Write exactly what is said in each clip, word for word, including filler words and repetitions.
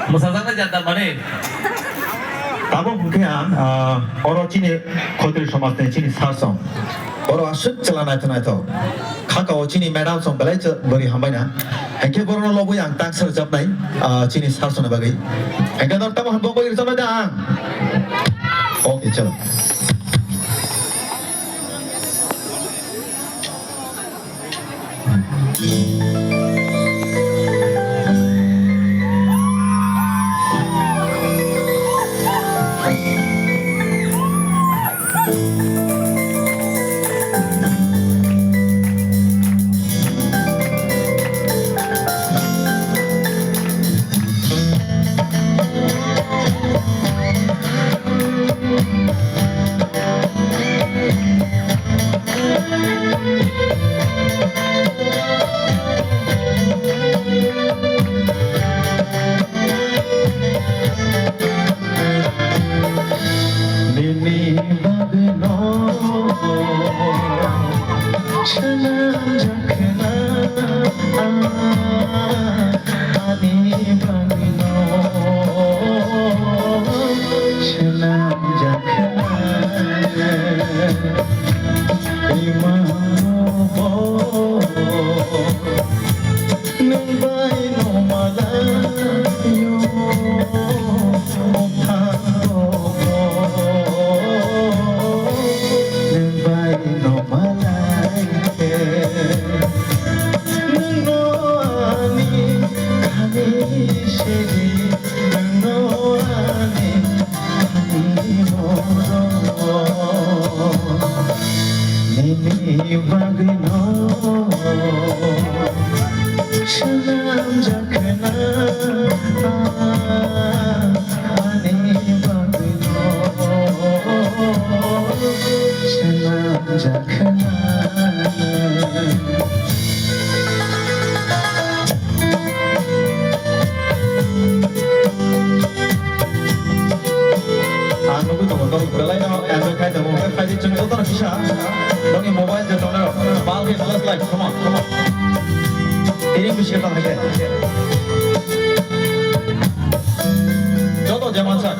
Mwsajaknai jat da mani. Tabuk hwnkhe ang, ah, oro chini khotri somajni chini sir song. Oro aswk chwla naithok naithok. Kha kao chini madam song belai chwla bwrwi hambai na. Hwnkhe borokno lobwi ang tangsa rwchapnai, ah, chini sir songni bagwi. Hwnkhe norok tamo hwnba bagwi rwchapnai da ang. Okay, chalo. Nini bagwino swnamjakna, ani bagwino swnamjakna. Imano bo nwng bai no malaio, o thango bo nwng bai no malai khe. Nwng no ani khani sidi, nwng no ani Nini bagwino swnamjakna, ani bagwino swnamjakna. Ang nugwi tongo, norok belai no enjoy khai tongo. Hwnkhe phaidi chwng jotono kisa nokni mobile je tongnai rok, bal khe flashlight, come on, come on. Tini bisi khe tong hai khe. Joto je mansak,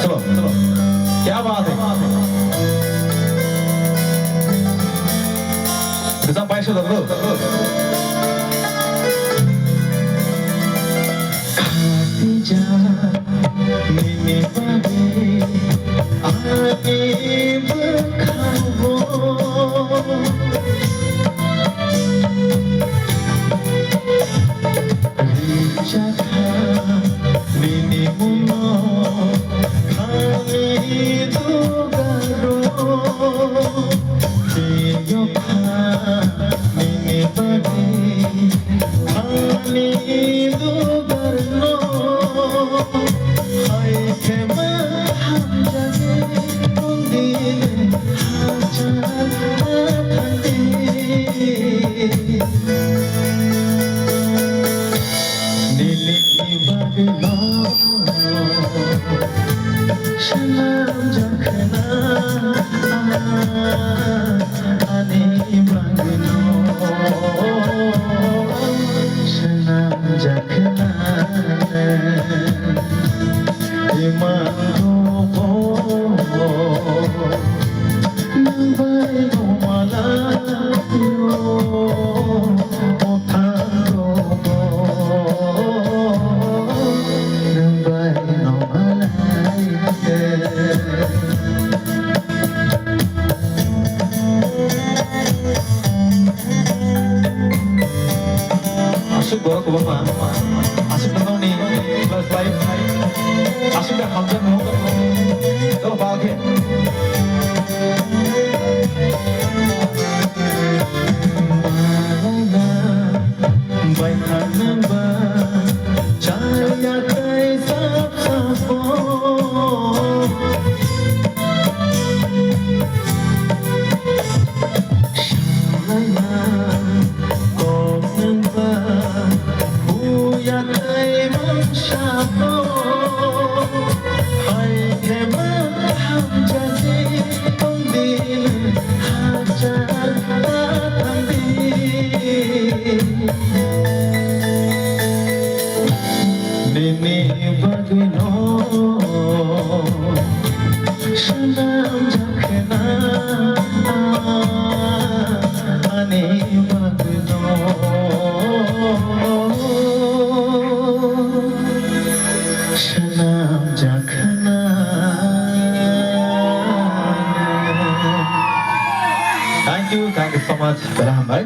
chalo, chalo. Kya baat hai? Bisa paisa dong, bro. Khatija, nini bagwi ani bwkhao. Rijak kha nini mungno, khani dugaro. Tiyokha nini bagwi ani dugarno, hai khe ma hamjani tongdi hachal athandi. Nini bagwino swnamjakna, ani bagwino swnamjakna. Imang rukho nwng bai no malaio, o thango bo nwng bai no malai khe. Aswk borok kwbangma, aswk nokni class five, aswk da hamjakmung, tei bal khe. Bai khanang ba, chaya tei sap sapo. Salaina kok nwng ba, huya tei mung sapo. Hai khe ma hamjani tongdi nwng hachal ta tangdi. Ni bagwino swnam jakhna, ani bagwino swnam jakhna. Thank you, thank you so much. Belai hambai.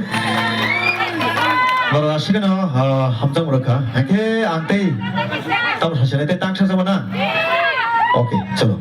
Borok aswkno, ah, hamjakma rwkha. Hwnkhe ang tei tamo sasinai tei tang sajaba na? Okay, chalo.